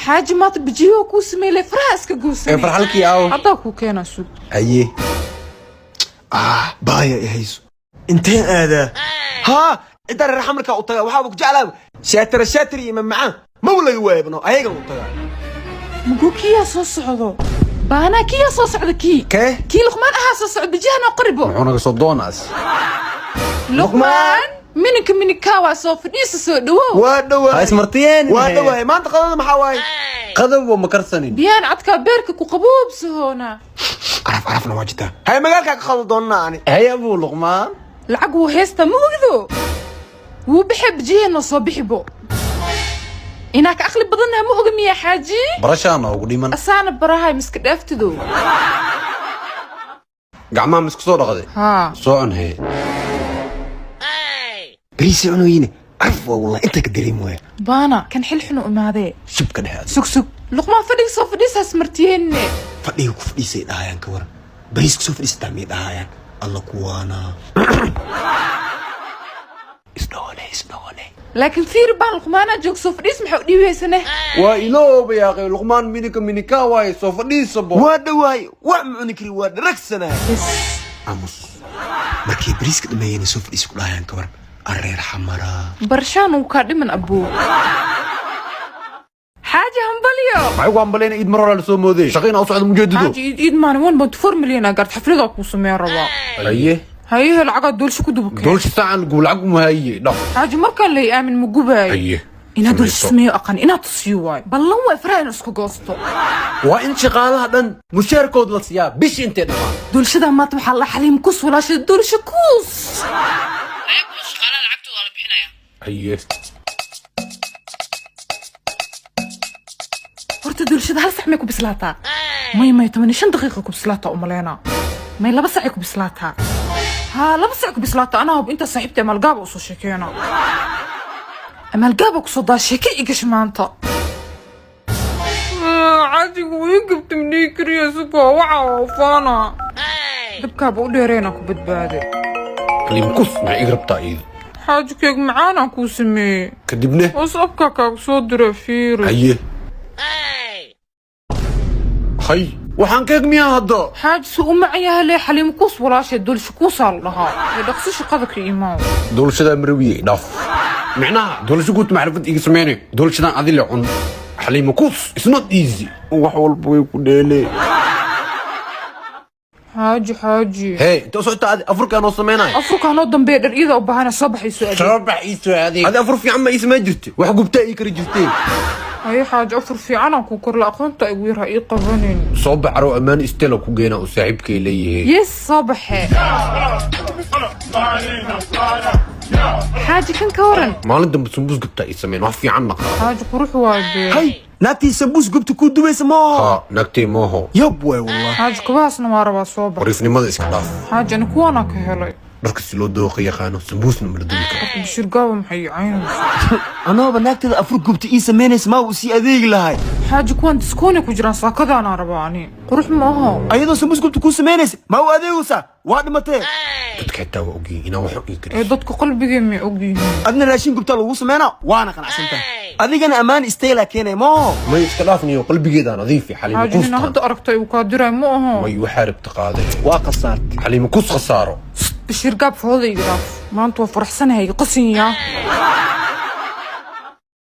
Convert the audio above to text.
Xaaji maanta bijiyo kuu sameeyay faraha iska goosanay. Ee farxalkii aaw. Haddaa kuu keenaa, sug. Haye. Ah, baaya i hayso, inteen aadaa? Haa, ciddaa reer xamarkaa u tagaa. Waxaaba ku jeclaa shaatira shaatir iyo mamacaan maw laga waayabno, ayagan u tagaa. Muguu kiyaa soo socdo baanaa, kiyaa soo socda kii. Kee? Kii Luqmaan ahaa soo socda, bijahana qoribo. Muxuu naga soo doonaas? Luqmaan, mininka mininkaa waa, soo fadhiisa, soo dhawow. Waa dhawaay. Ha ismartiyeen. Waa dhawaay. Maanta qadada maxaa waaye? Qadab ma karsanin. Biyahan cadkaa beerka ku qaboobsahoona. Caraf carafna waa jirtaa. Hay, magaalkaa ka qado doonana ani. Haye, abuu Luqmaan. Lacag wuu heystaa, ma ogdo, wuu baxee bijaheenoo soo bixibo. Inaa ka aqli badannaha ma oga miyaa, xaaji? Barashaana ugu dhiman. Asaana barahay miska dhaaftido. Gacmaha ma isku soo dhaqday? Haa. Soo cun hee. Bariisi cunoyine, caraf waa wallah, inta ka dareemi waaya. Baana kan xil xunu imaadee. Shibka dhexe. Sug sug, Luqmaan, fadhiga soo fadhiisaas martiyeenne. Fadhiga ku fadhiisay dhahayaan, ka waran? Bariiska soo fadhiisataa miyay dhahayaan? Alla kuwaana isdhoole isdhoole. Laakiin fiiri baan, Luqmaanaa joog, soo fadhiis maxaa u dhiibaysane? Waa ilooba yaaqay, Luqmaan minika minika waaye, soo fadhiisa bo. Waa dhawaay, wax ma cuni kari, waa dharagsanahay. Bes. Aamus, markay bariiska dhameeyeen soo fadhiisa ku dhahayaan, ka waran areer xamaraa? Barashaan uu kaa dhiman, abuu xaaji, hambalyo. Maxay ku hambalayna? Iid mar hore la soo mooday, shaqo inaa u socdo mujeedido. Xaaji, iid iid maalin 1.4 milyan aa gaart, xafladaa kuu sameyn rabaa. Haye. Hayehe, lacagaa doolsho ku duba keen. Doolsha saacan lagu lacag uma haye, dhaq. Xaaji, markaan lay aamin, ma gubaayo. Haye. Inaad doolsho Samayso. sameeyo aqan inaad tusiyo waayo, ballan waay, faraha in isku goosto. Waa in shaqaalaha dhan mushaarkood la siiyaa bishi intay dhammaan. Doolshadaa maanta waxaa la Xaliim Kus, walaashada doolsho kuus. Haye. Horta doolshada hal sac may ku bislaataa? May may, 15 daqiiqa ku bislaataa umaleynaa. May, 2 sacay ku bislaataa. Haa, 2 sac ku bislaataa. Anaa hub intaa saaxiibta amaalgaaba usoo sheekeena, amaalgaaba kusoo daa sheeke i gasha maanta. Cadigu ii gabta midhii kariya suko waxa oofaana dabkaaba u dheereena ku badbaaday. Xaliim Kus maxay iga rabtaa iidu? Xaaji, keeg macaanaan kuu sameeyey. Kadibne? Whatsappka kaaga soo diray, fiiri. Haye, hay, waxaan keeg miyaa hadda? Xaaji, su u macan le, Xaliim Kuus walaashay dulsha kuusaa la dhahaa ee dhaqso shaqada ka imaw. Doolshadaa marawiyey, dhaaf. Micnaha doolasho guud maxrifad iga sameynay, doolshadan adile cun. Xaliima Kus, it's not easy, wax walba way ku dheelee. Xaaji, xaaji. Hey, inta u socota adi? Afurkaa noo sameynay. Afurka noo dambeeya, dhar iyada u baahana, soo baxayso adeeg. Soo bax, ii soo adeeg. Adi afur fiican ma ii samayn jirte, wax gubtaa ii kari jirtee. Haye xaaji, afur fiicanaan kuu korla, aqoonta igu yar ha ii qabanin. Soo bax, arow ammaan istela ku geynaa uu saaxiibkay leeyahay. Yes, soo baxe. Xaaji, kan ka waran? Maalin dambe sambuus gubtaa ii sameyn, wax fiican naqa. Xaaji, qurux waay bee. Hay, naagtii sambuus gubta kuu dubaysa maaha? Haa, naagtay mooho. Yab waay wallah. Xaaji, kabahaasna waa rabaa, soo bax. Wariifnimada iska dhaaf. Xaaji, ani kuwaanaa ka helay. Dharka si loo dooqa yaqaano, sambuusna mala dubi karo. Bashir Gaaba maxay ii caynaysaa? Anooba naagteeda afur gubta ii samaynaysa maa uu sii adeegi lahay. Xaaji, kuwaan diskoonay ku jiraan, saakadaanaa rabaa ani, qurux ma aho. Ayadoo sambuus gubta kuu samaynaysa maa u adeegaysaa? Waa dhimatee. Dadka xitaa waa ogyihiin inaan wax ii ee kariso. Dadka qalbigay may ogyihiin. Adna raashin gubtaa lagu sameynaa, waana qanacsantahay, adigana ammaan istayla keenay moo. May, iska dhaafniyo, qalbigeeda nadiifi Xaliima. Xaaji, nina Kuustaan hadda aragtay uu kaa diray ma aho. May, waxaa rabta qaaday. Waa khasaartay. Xaliima Kus khasaaro. Bashiir Gaab, fooda iga dhaaf, maanta waa faraxsanahay, qasin yaa.